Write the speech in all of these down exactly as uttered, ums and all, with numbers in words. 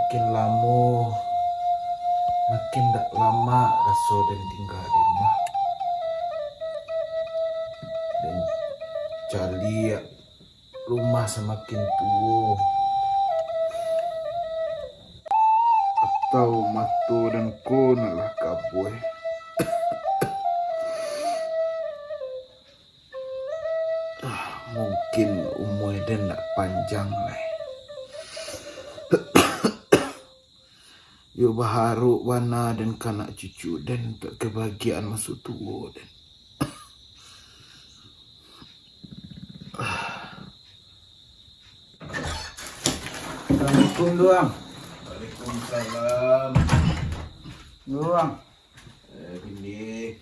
Makin lamo, makin dak lamak raso den tingga di rumah. Den caliak rumah samakin tuo, atau mato den ko nan lah kabuih. Ah, mungkin umua den ndak panjang lai. Yo baharok bana den ka anak cucu den untuak kabahagiaan maso tuo den. Assalamualaikum, Duang. Waalaikumsalam. Duang. Eh, Pindi.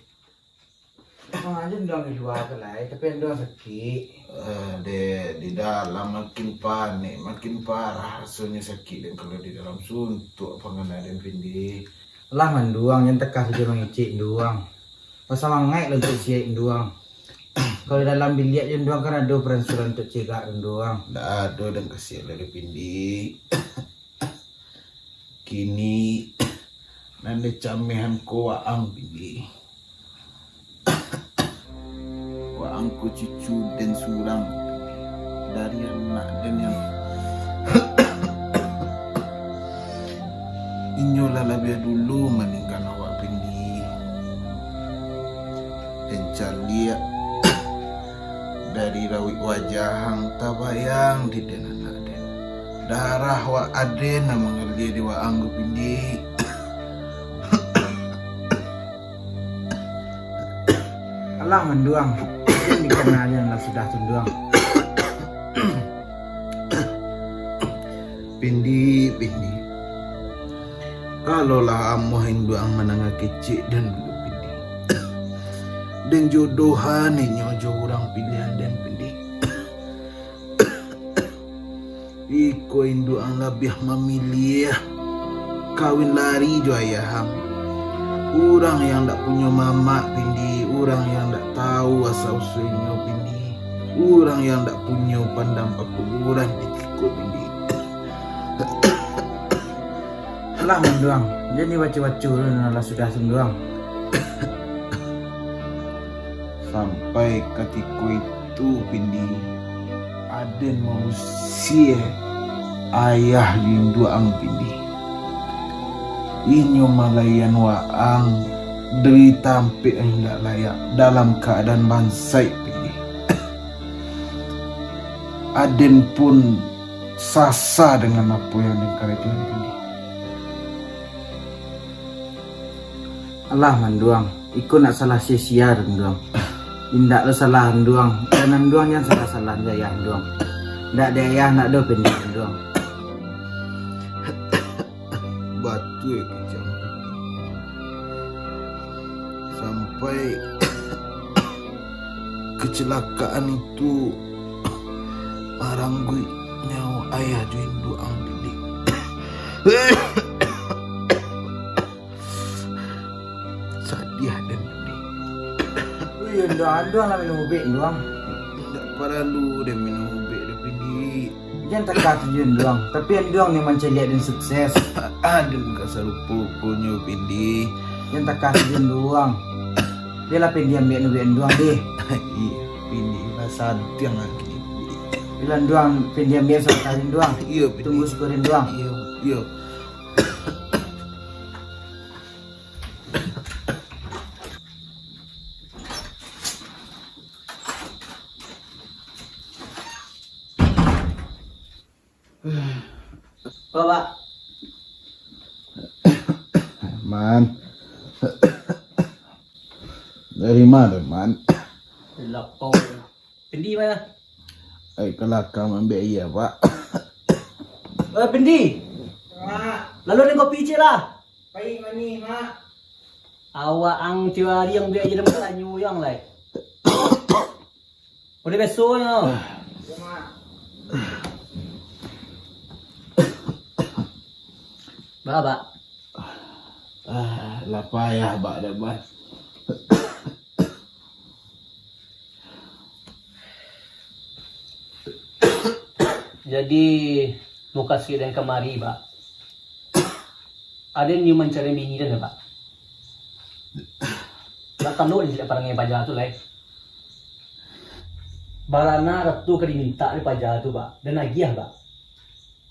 Manga aja Duang di lua tu lai, tapi Duang sakik. Eh, dek, di dalam makin panek, makin parah rasonyo sakik, dan kalau di dalam suntuak pangana den, Pindi. Lah, Manduang, jan takah sajo mangecek Duang. Basamangaik lah untuak siaik Duang. Kalau dalam biliak jo Duang kan ado paransuran untuak cegak Duang. Ndak ado den kasiak lai, Pindi. Kini, nan dicamehan ko waang, Pindi. Waang ko cucu den surang, dari anak den yang inyo lah labiah dulu maninggaan awak, Pindi. Den caliak dari rawik wajah ang tabayang di den anak den. Darah wak aden nan mangalia di waang ko, Pindi. Alah, Manduang, jan dikana aja lah sudah tu, Duang. Pindi, Pindi. Kalau lah amuah induang mandanga kecek den dulu, Pindi. Den jodohan inyo jo urang pilihan den, Pindi. Iko induang labiah mamiliah kawin lari jo ayah ang. Urang yang dak punyo mamak, Pindi, urang yang dak tahu asa usuinyo, Pindi, urang yang dak punyo pandam pakuburan di tiko, Pindi. Alah, Manduang, jan dibaco-baco dulu, nan lah sudah tu, Manduang. Sampai katiko itu, Pindi, aden mausia ayah jo induang, Pindi. Inyo malaian waang dari tampek yang indak layak, dalam kaadaan bansaik, Pindi. Aden pun sasa dengan apo yang den karajoan, Pindi. Alah, Manduang, iko ndak salah sia-sia, Manduang. Indak lo salah Manduang, dan Manduang jan salah-salah di ayah Manduang. Ndak di ayah, ndak do pandai Manduang. Batua kecek Pindi. Sampai kecelakaan itu marangguik nyawa ayah jo induang, Pindi. Sadiah den, Pindi. Iyo, Manduang, Manduang lah minum ubek, Manduang. Indak paralu den minum ubek doh, Pindi. Jan takah sajo Manduang, tapi Manduang ni mancaliak den sukses. Aden ka sarupo konyo, Pindi. Jan takah sajo Manduang. Bialah Pindi ambiak ubek Manduang deh. Iyo, Pindi lah santiang lagi. Bialah Manduang, Pindi ambiak sabanta Manduang. Iyo, Pindi. Tunggu siko Manduang. Iyo, iyo. Bapak. Man. Dari ma, Man? Lapau. Pindi ma? Ai, ka lakang maambiak aia, Pak. Eh, Pindi. Mak. Lalu ni kopi ciek lah. Paik manih, Mak. Awak ang tiok ari ang biak je dalam tanyo yang lai. Udah besoknyo. Ba, Bak. Ah, lah payah, Bak, dah, Bak. Jadi, mukasuik den kamari, Bak. Aden nio mancari bini den, Bak? Lah talok den caliak parangai paja tu lai. Barana arato ka dimintak dek paja tu, Bak, den agiah, Bak.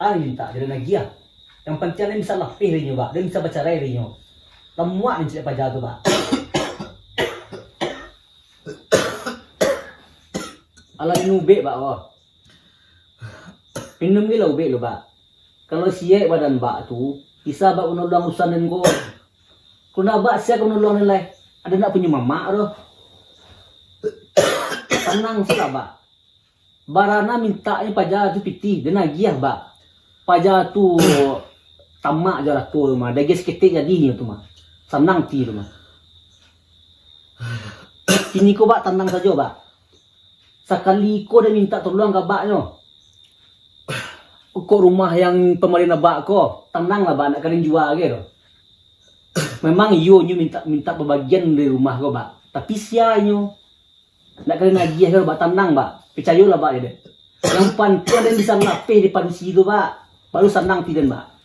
Ah, mintak jo den agiah. Yang pantiang den bisa lapeh dari nyo, Bak. Den bisa bacarai dari nyo. Lah muak den caliak paja tu, Bak. Alah minum ubek, Bak, oh. Minum je lah ubek lo, Bak. Kalau siek badan Bak tu, bisa Bak manolong urusan den ko. Kalau ndak Bak, sia ka manolong den lai? Aden ndak punyo mamak doh. Tanang se lah, Bak. Barana mintaknyo paja tu pitih, den agiah, Bak. Paja tu tamak jo arato tu mah, diagiah saketek jadinyo tu mah. Sanang ati tu mah. Kini ko Bak tanang sajo, Bak. Sakali ko den mintak tolong ka Bak nyo. Kok rumah yang pamalian Abak ko, tanang lah Bak, ndak ka den jua ge doh. Memang iyo nyo mintak, mintak babagian dari rumah ko, Bak. Tapi sia nyo, ndak ka den agiah doh, Bak, tanang, Bak. Picayolah Bak je deh. Yang pantiang den bisa lapeh di padusi tu, Bak. Baru sanang ati den, Bak.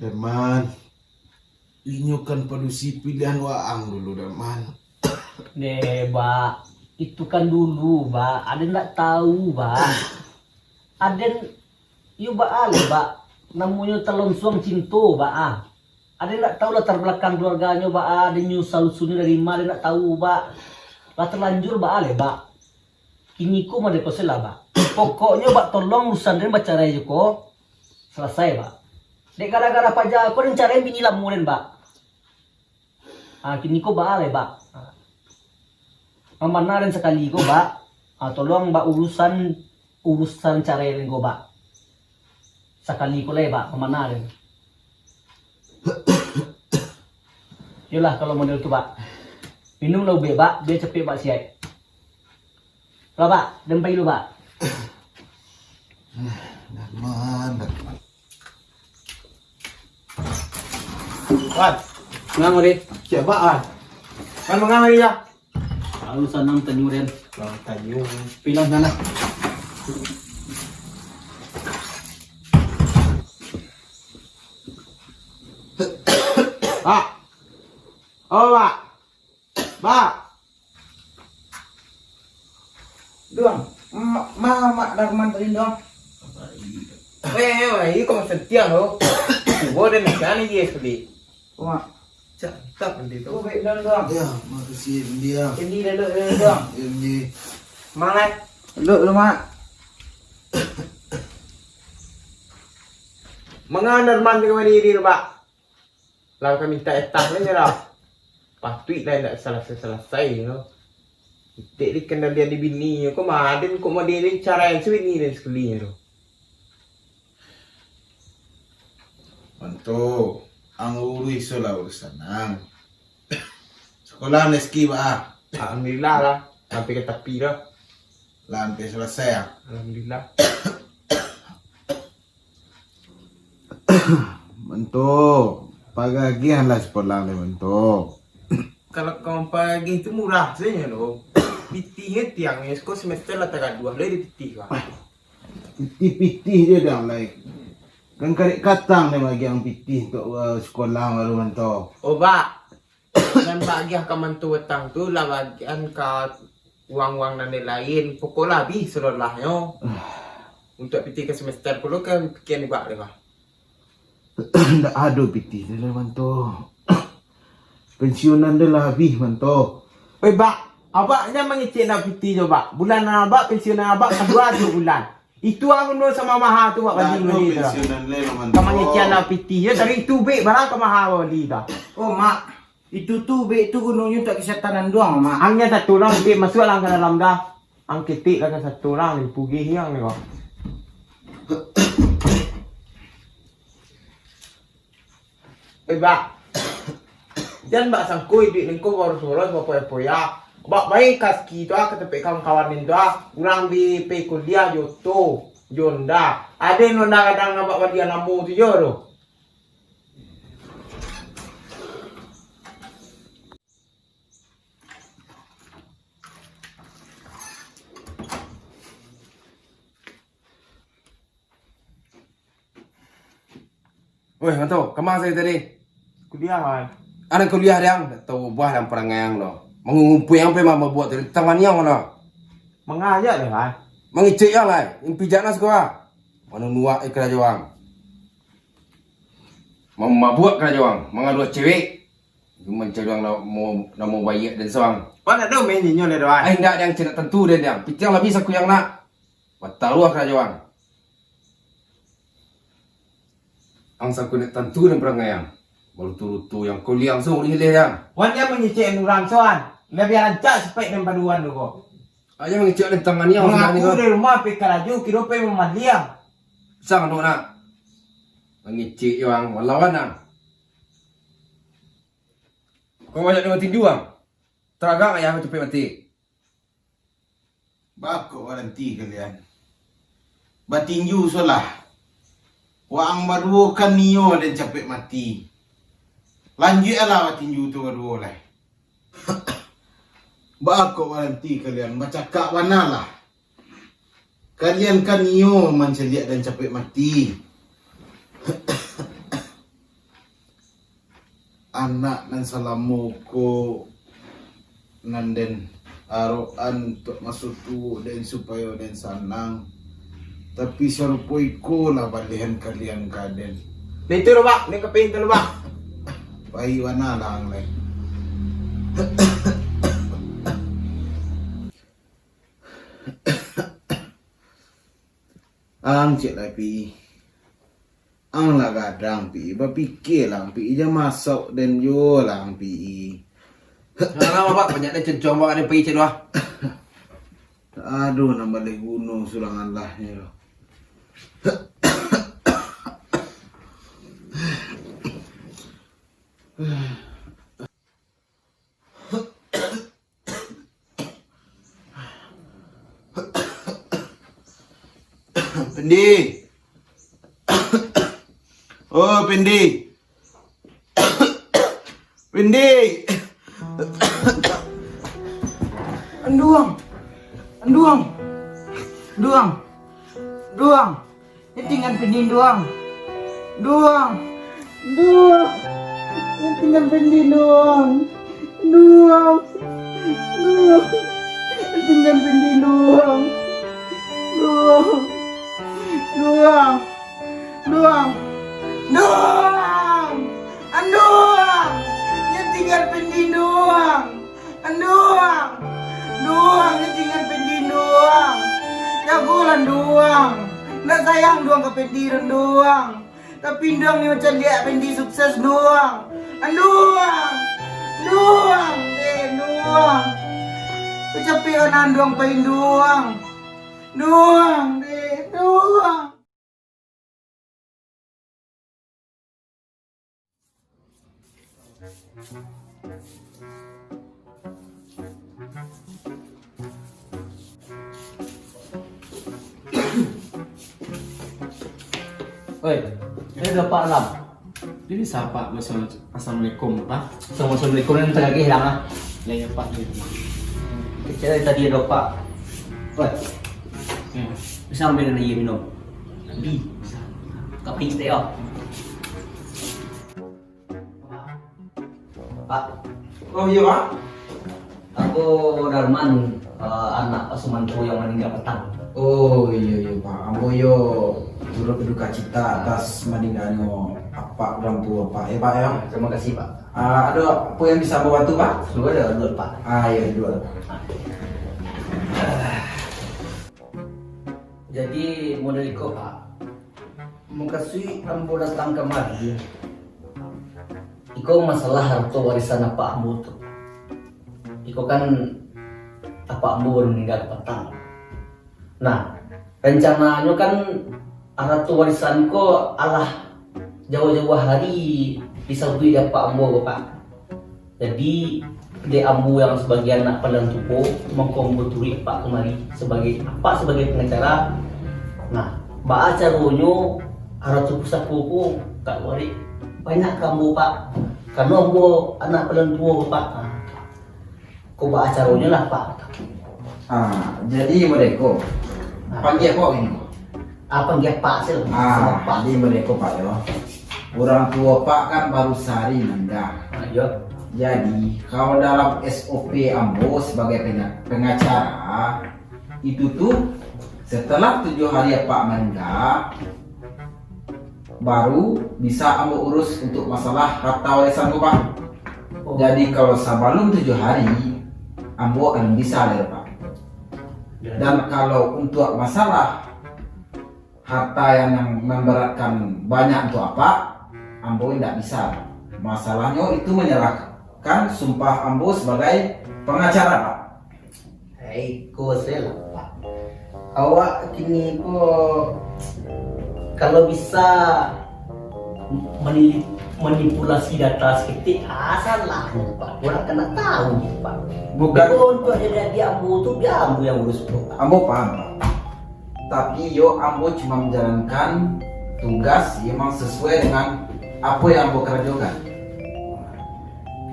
Darman, inyo kan padusi pilihan waang dulu, Darman. Deh, Bak. Itu kan dulu, Bak. Aden ndak tahu, Bak. Aden, iyo, Bak, ah, leh, Bak. Namonyo talonsuang cinto, Bak, ah. Aden ndak tahu latar belakang keluarganyo, Bak, ah. Aden nyo usah usunnyo dari ma, aden ndak tahu, Bak. Lah terlanjur, Bak, ah, leh, Bak. Kini ko mode proses lah, Bak. Pokoknyo, Bak, tolong urusan den bacarai jo ko salasai, Bak. Dek gara-gara paja ko den carai bini lamo den, Bak. Ah, kini ko baa lai, Bak. Ah. Mamana den sakali ko, Bak. Ah, tolong, Bak, urusan, urusan carai den ko, Bak. Sakali ko lai, Bak, mamana den. Yolah, kalau model tu, Bak. Minumlah ubek, Bak, bia capek, Bak, siek. Lah, Bak, den pai dulu, Bak. Darman, Darman. Wan. Mangang, Ri? Siapa, Wan? Wan, mangang, Ri, ya? Lalu sanang tanyu, Ren. Sanang tanyu. Pilang sana. Pak. Oh, Pak. Bak. Duang, ma, ma, Mak Darman tadi, Duang? Eh, eh, wah, iko mah santiang lo. Cubo den cari ye sudi. Mak. Cak, tak nanti tu. Oh, baik, Duang, Duang. Ya, makasih, India. Ini dulu, dulu, Duang. Ini. Mangai. Dulu, dulu, Mak. Mangai Darman dengan diri, Bak. Lah ka mintak etah lai lah. Patuik lah indak salasai-salasai tu. Itek dikandalian di bini ko, maden kok model carai sabini den sakuliah tu. Mantu, ang urus iso lah urusan ang. Sakolah reski baa? Alhamdulillah lah, sampai ka tapi lah. Lah sampai salasai ah. Alhamdulillah. Mantu, pagagiahlah sapulang ni, Mantu. Kalau kau pagagih tu murah sajo lo. Pitih tiang ni, sekolah semester lah tagaduah lo di pitih kau. Pitih-pitih je dah lai. Kan karek katang dia bagi ang pitih untuk uh, sekolah baru Mantu. Oh, Bak. Nan bagiah ka mantu batang tu lah bagian ka uang-uang nan lain. Pokoklah habih sadolahnyo. Untuk pitih ka semester pulo ka pikian ibak deh, Bak. Ndak ado pitih deh lah, Mantu. Pensiunan deh lah habih, Mantu. Weh, Bak, abak jan mangecek nak pitih jo, Bak. Bulan nan abak, pensiunan abak kadua tu bulan. Itu ang gunyo sama maha tu, Bak, banding bali tu. Pensiunan deh lah, Mantu. Ka mangecek nak pitih jo, dari itu bek barang ka maha bali tu. Oh, Mak. Itu tu, bek tu gunonyo untuak kesehatan anduang, Mak. Ang jan satu urang, bek masuak lah ka dalam dah. Ang ketek lah ka satu urang, pugih niang ni kau. Eh, Bak. Jan bak sangko iduik ningko boros-boros, bapoya-poya. Bak baik kaski tu ah, ka tampek kawan-kawan nin tu ah. Urang bi pai kuliah jo oto, jo onda. Ado nan onda gadang nan bak balian lamo tu jo tu. Weh, Manto, kama sajo tadi? Kuliah, Wan. Anak kuliah, Dang. Dak tahu ubah dalam parangai ang tu. Mangumpuang ang pai mabuak tadi, tangan ang lah. Mangajak deh, Wan. Mangecek ang lai. Impi jak nak siko ah. Manunuak eh karajo ang. Mamabuak karajo ang. Mangaluah cewek. Cuma cari ang namo, namo baiak den sorang. Wan, dak ado main inyo lai doh, Wan. Ai, indak, Dang, cak nak tantu den, Dang. Pitih ang lah bisa kuyang nak. Bataruah karajo ang. Ang sakulik tantu nan parangai ang. Balutu-lutu yang kau liang so ulih leh ang. Wan jan mangecek urang so an. Labiah rancak sipek nan paduan tu ko. Aja mangecek den tangan ni ang. Mangaku ko dari rumah pai karajo, kiro pai mamaliang. Sang tu nak. Mangecek yo ang, malawan ang. Kau banyak dengan tinju ang. Taragak ya capek mati. Bako baranti kalian. Batinju solah. Waang baduo kan nio den capek mati. Lanjuik alah batinju tu baduo lai. Bako baranti kalian, bacakak bana lah. Kalian kan nio mancaliak den capek mati. Anak nan salamo ko nan den arokan untuak maso tuo den supayo den sanang. Tapi sarupo iko lah balihan kalian ka den. Nah, itu lo, Bak. Ni kapin tu lo, Bak. Pai bana lah ang lai. Ang cek lai pi. Ang lah gadang, Pi. Bapikia lah, Pi. Jan masak den juo lah, Pi. Alah, Bak, banyak den cencong, Bak, den pai cek doh. Aduh, nan baleh guno sulangan lah nyo. Pendi. Oh, Pendi. Pendi. Anduang. Anduang. Anduang. Anduang. Nyo tinggan Pendi, Nduang. Nduang. Nduang. Nyo tinggan Pendi, Nduang. Nduang. Nduang. Nyo tinggan Pendi, Nduang. Nduang. Nduang. Nduang. Nduang. Anduang. Nyo tinggan Pendi, Nduang. Anduang, Nduang, nyo tinggan Pendi, Nduang. Jagolah, Nduang. Ndak sayang Nduang ka Pendi, Nduang. Tapi Nduang ni macam liak Pendi sukses, Nduang. Anduang, Nduang, eh, Nduang. Kecapek anak Nduang pai, Nduang. Nduang, eh, Nduang. Oi, eh, Pak Alam. Ini siapa? Assalamualaikum, Pak. Assalamualaikum, yang terakhir hilang, ah. Ya, ya, Pak, ya. Kecil tadi ada, Pak. Oi. Ya. Bisa ambil air minum. Bi, bisa. Kopi teh, oh. Pak. Oh, iya, Pak. Ambo Darman, eh, anak Pak Sumanto yang maningga patang. Oh, iya, iya, Pak. Ambo yo turut berduka cita atas maningganyo apak urang tuo, Pak. Ya, Pak, ya. Terima kasih, Pak. Ah, ada apa yang bisa ambo bantu, Pak? Sudah ada, ada, Pak. Ah, iya, dua. Jadi, model iko, Pak. Mukasuik ambo datang kamari, iko masalah harto warisan apak ambo tu. Iko kan apak ambo baru maningga patang. Nah, rancananyo kan harto warisan ko alah jauah-jauah hari disabuik dek apak ambo ko, Pak. Jadi, dek ambo yang sabagai anak paling tuo, mangko ambo turuik apak kamari sabagai, apak sabagai pangacara. Nah, baa caronyo harato pusako ko ka luarik banyak ka ambo, Pak. Karano ambo anak paling tuo, Pak. Nah, ko baa caronyo lah, Pak. Ah, jadi model ko. Ah. Panggia ko ini. Ah, panggia Pak sajo. Ah, Pak. Jadi model ko, Pak, yo. Urang tuo Pak kan baru sahari maningga. Ah, iyo. Jadi, kalau dalam S O P ambo sabagai penya-, pangacara, itu tu, setelah tujuah hari Apak maningga, baru bisa ambo urus untuk masalah harta warisan ko, Pak. Oh. Jadi, kalau sabalum tujuah hari, ambo alun bisa lai, Pak. Ya. Dan kalau untuak masalah harta yang, yang memberatkan banyak untuak Apak, ambo indak bisa. Masalahnyo itu menyalahkan sumpah ambo sebagai pengacara, Pak. Hei, ko se lah, Pak. Awak kini ko, kalau bisa manili-, manipulasi data saketek, ah, salah, Pak. Urang kan ndak tahu, Pak. Bukan. Ko untuak jadi adik ambo tu, biar ambo yang urus, Pak. Ambo paham, Pak. Tapi yo, ambo cuma menjalankan tugas yang memang sesuai dengan apo yang ambo karajokan.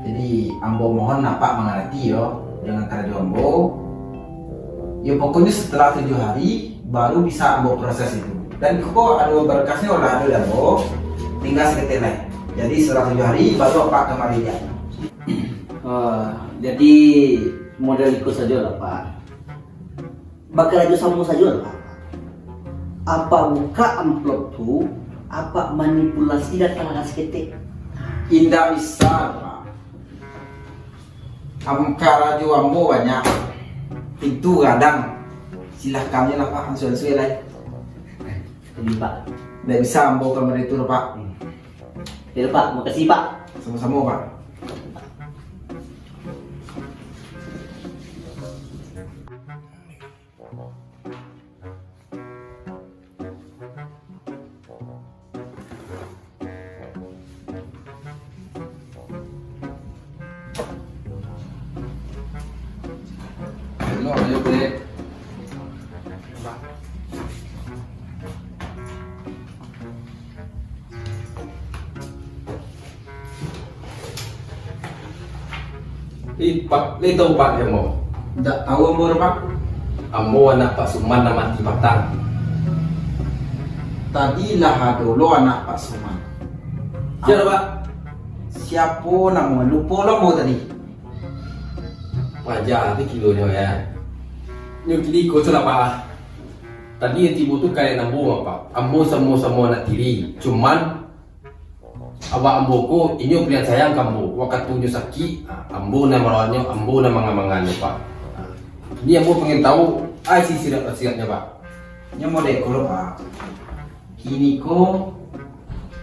Jadi, ambo mohon Apak mangarati yo, dengan karajo ambo. Yo, pokoknyo setelah tujuah hari, baru bisa ambo proses itu. Dan ko ado berkasnyo lah ado di ambo, tingga saketek lai. Jadi, setelah tujuah hari, baru Apak kamari liek. Ah, jadi, model iko sajo lah, Pak. Bakarajo samo sajo lah, Pak. Apak bukak amplop tu, Apak manipulasi data saketek. Indak bisa, Pak. Am-, karajo ambo banyak. Pintu gadang. Silahkan lah, Pak, ansua-ansua lai. Jadi, Pak. Indak bisa ambo kamari tu, Pak. Yo, Pak. Makasih, Pak. Samo-samo, Pak. Ih, Pak, lai tahu Pak dek ambo? Indak tahu ambo doh, Pak. Ambo anak Pak Suman nan mati patang. Tadi lah ado lo anak Pak Suman. Sia, Pak? Siapo namo? Lupo lo ambo tadi. Wajar tu kilonyo, ya. Nyo kini iko tu lah, Pak. Tadi nan tibo tu kayak ambo, Pak. Ambo samo-samo anak tiri. Cuman, awak ambo ko, inyo paliang sayang ka ambo. Wakatu inyo sakik, ah, ambo nan marawatnyo, ambo nan manga-mangannyo, Pak. Ah, kini ambo pangen tahu, a isi sirap-sirapnyo, Pak. Nyo model ko lo, Pak. Kini ko,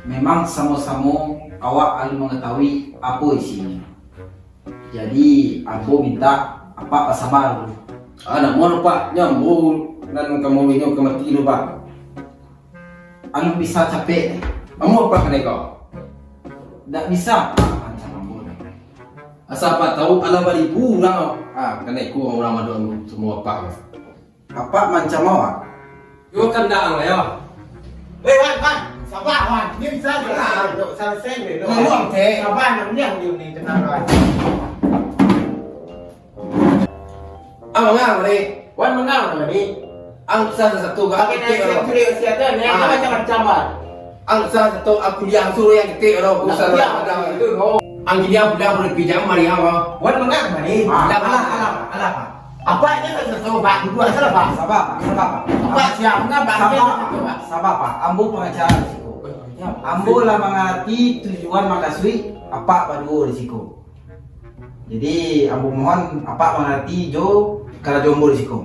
memang samo-samo awak alun mangatahui apo isinyo. Jadi, ambo mintak Apak basaba dulu. Ah, ndak amuah, Pak. Nyo ambo nan ka maurus inyo ka mati tu, Pak. Alun bisa capek. Amuah, Pak, kanai ko? Ndak bisa, Pak, mancam ambo tu. Asa Apak tahu, alah baribu urang, ah, kanai ko urang maadok samo Apak. Apak mancam awak? Yo, kandak ang, yo. Eh, Wan, Wan, saba, Wan. Ini bisa sajo. Nah. Dok, salasai deh, dok. Ngomong, Cek. Saba, nang ni, ang ni, tenang, Wan. Ang manga, Wan, ni? Wan manga, Wan, ni? Ang salah satu, Wan. Pakai naik senturi, usia tu, ni, ah, macam-macam, Wan. Ang salah satu, aku liang suruh yang ketik, Wan. Nah, usaha liang, ada. Itu, no. Ang kini ang pulang boleh pinjam mari, Wan. Wan manga, Wan, ni? Ah, alah, alah, alah, Pak. Apak ni kan satu, Pak. Duduk aja lah, Pak. Saba, Pak. Saba, Pak. Apak siap, kan, Pak? Saba, Pak. Saba, Pak. Ambo pangacara di siko. Ambo lah mangarati tujuan makasuik Apak baduo di siko. Jadi, ambo mohon Apak mangarati jo karajo ambo di siko.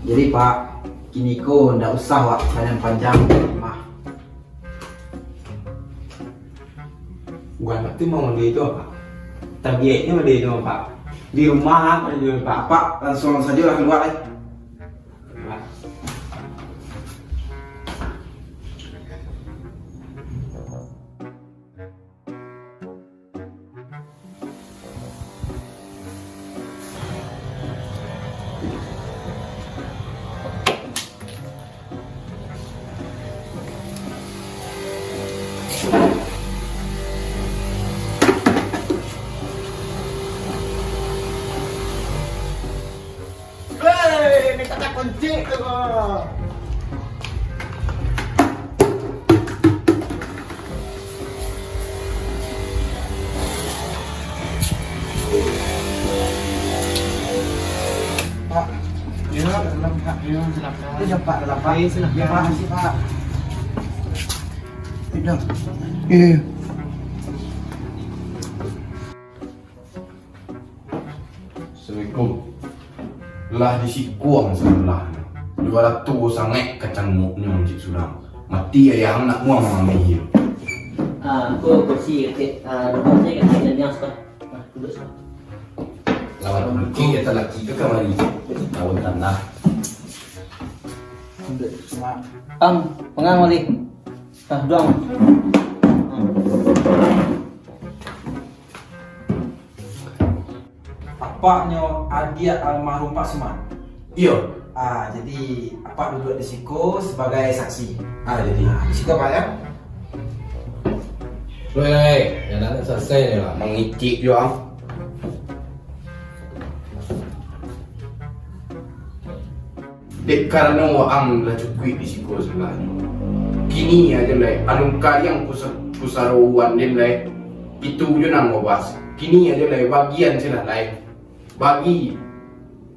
Jadi, Pak, kini ko ndak usah, Pak, panjang-panjang. Mah. Bukan berarti mau dia itu, Pak. Targetnya dia itu, Pak. Di rumah apa dia, Pak? Pak, langsung saja lah keluar, eh. Keluar. Hei, ni kata kunci tu. Pak. Ya, dalam, Pak. Ya, silakan. Itu, Pak, dalam, Pak. Ya, silakan. Ya, Pak, makasih, Pak. Itu. Iya. Assalamualaikum. Lah di siko ang sabalah. Dua ratus sangaik kacang muknyo cik surang. Mati ayah ang nak buang mami. Ah, ko kursi kecil. Ah, duduk saja kecil dan yang suka. Ah, duduk saja. Lawan kursi kita lagi ke kamari. Lawan tanah. Duduk, Mak. Am, pengang balik. Ah, duang. Apaknyo adiak almarhum Pak Suman? Iyo. Ah, jadi apak duduk di siko sabagai saksi. Ah, jadi. Ah, di siko, Pak, ya. Weh, yang nak selesai ni lah. Mangicik juo ang. Dek karano waang lah cukuik di siko sabalah. Kini ajo lai, alun kariang pusa-, pusaro wan den lai. Itu jo nan wabas. Kini ajo lai, bagian silah lai. Bagi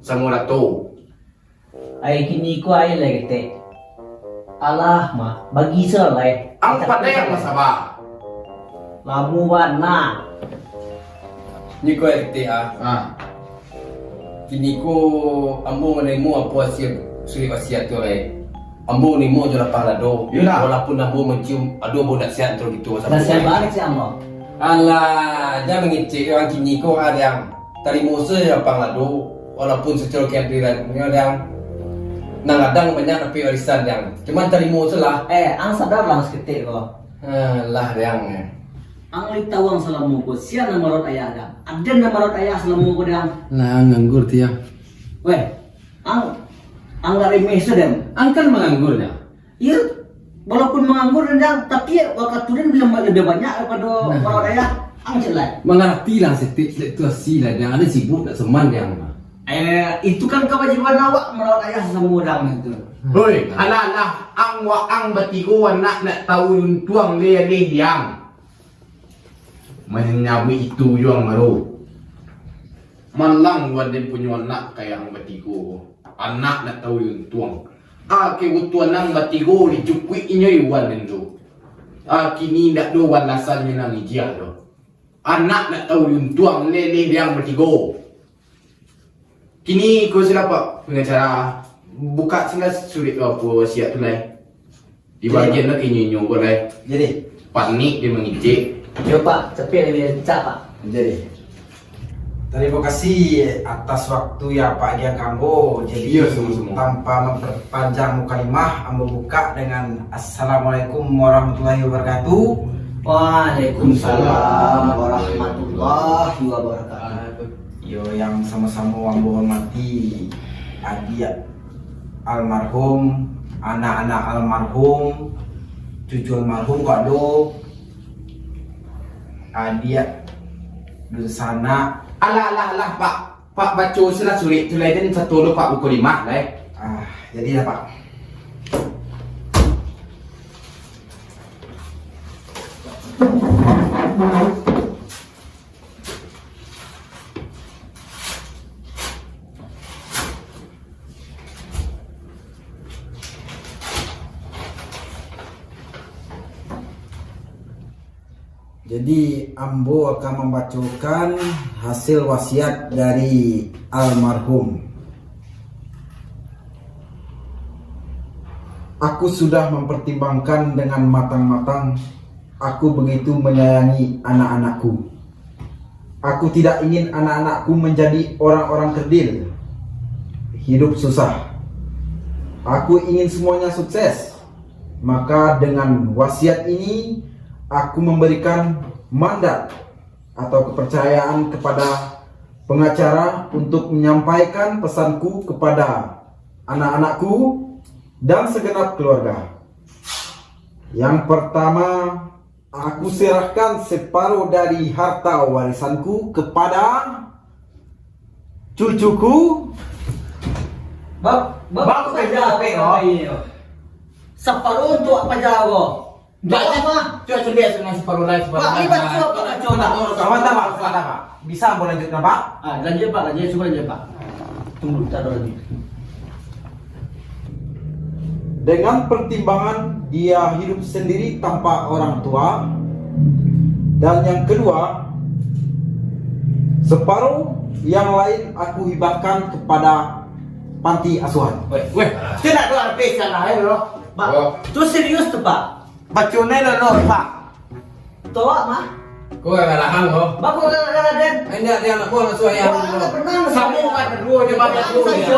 samo rato. Ai kini ko ai lai ketek. Alah, mah, bagi silah lai. Ang pandai ang basaba. Lamo bana. Ni ko R T A. Ha. Kini ko ambo manarimo apo asia surek wasiat tu, lai. Ambo manarimo jo lapang dado. Iyolah. Walaupun ambo mancium ado bau nasihat antaro kito. Nasihat baliak si ambo. Alah, jan mangecek urang kini ko, ah, Dang. Tarimo se lapang dado, walaupun sacaro keadilan nyo, Dang. Nan gadang banyak dapek warisan, Dang. Cuman tarimo se lah. Eh, ang sadarlah saketek ko. Alah, Dang. Ang lai tau ang salamo ko, sia nan marawat ayah, Dang? Aden nan marawat ayah salamo ko, Dang? Lah, nganggur, Tiang. Weh, ang, ang lah remeh se, Dang. Ang kan manganggur, Dang. Iyo, walaupun manganggur, Dang, tapi wakatu den labiah banyak daripado marawat ayah. Ang cek lai. Mangaratilah saketek situasi lah, Dang. Aden sibuk nak seman, Dang. Eh, itu kan kawajiban awak marawat ayah sasamo, Dang, itu. Hoi, alah-alah, ang waang batigo anak nak tau untuang leh, leh, Dang. Manyabuik itu juo ang baru. Malang wan den punyo anak kayak ang batigo. Anak nak tau untuang. Ah, kabutuhan ang batigo dicukuik inyo iwan den tu. Ah, kini ndak do balasan minang ijah do. Anak nak tau untuang leleh diang batigo. Kini ko silah, Pak Pangacara, buka silah surek tu apo wasiat tu lai. Dibagian lah ka inyo-inyo ko lai. Jadi. Panik dia mangicik. Yo, Pak, capek lai, rancak, Pak. Jadi. Tarimo kasih atas waktu ya, Pak, agiah ka ambo. Jadi, iyo, samo-samo. Tanpa memperpanjang mukalimah, ambo buka dengan Assalamualaikum warahmatullahi wabarakatuh. Waalaikumsalam warahmatullahi wabarakatuh. Yo, yang samo-samo ambo hormati, adiak almarhum, anak-anak almarhum, cucu almarhum kok ado, adiak, dunsanak. Alah, alah, alah, Pak. Pak, baco silah surek tu lai, den sato lo, Pak, buko limah lai. Ah, jadilah, Pak. Jadi, ambo akan mambacokan hasil wasiat dari almarhum. Aku sudah mempertimbangkan dengan matang-matang. Aku begitu menyayangi anak-anakku. Aku tidak ingin anak-anakku menjadi orang-orang kerdil, hidup susah. Aku ingin semuanya sukses. Maka dengan wasiat ini, aku memberikan mandat atau kepercayaan kepada pengacara untuk menyampaikan pesanku kepada anak-anakku dan segenap keluarga. Yang pertama, aku serahkan separuh dari harta warisanku kepada cucuku. Bab, bab, bab saja, saja, bab. Saparuh untuk apa saja, bab? Cuba, cuba, cuba, cuba, cuba, separuh lai, separuh lai. Pak, ni baca, Pak, baca, Pak. Sabanta, Pak, sabanta, Pak. Bisa ambo lanjutkan, Pak? Ah, lanjut, Pak, lanjut, cuba lanjut, Pak. Tunggu, tak ada lagi. Dengan pertimbangan dia hidup sendiri tanpa orang tua, dan yang kedua, separuh yang lain aku hibahkan kepada panti asuhan. Weh, weh, kena doa pesan lah, ayo, bro. Pak, tu serius tu, Pak. Baco nai lo, lo, Pak. Tolak mah. Kau galak-galak ko. Baku galak-galak den. Indak, dia anak buah ngasuh ayah. Wah, indak pernah ngasuh ayah. Samo kan duo je, bapak duo je.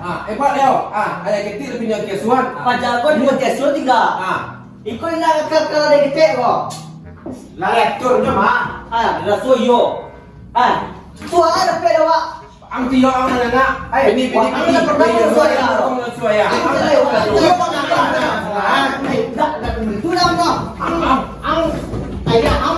Ah, hebat dia. Ah, ayah ketek tapi nyo kiasuan. Paja ko di kiasuan tiga. Ah. Iko indak ka, ka dari ketek ko. Lah atur nyo mah. Ah, raso iyo. Ah, tu ah dapek awak. Ang tiyo ang anak. Ai, ini, ini, wah, ini, ang tak pernah ini, mengasuh ayah. Ang tak pernah mengasuh ayah. Ang tak pernah mengasuh ayah. Ang, ang, ang, ayah, ang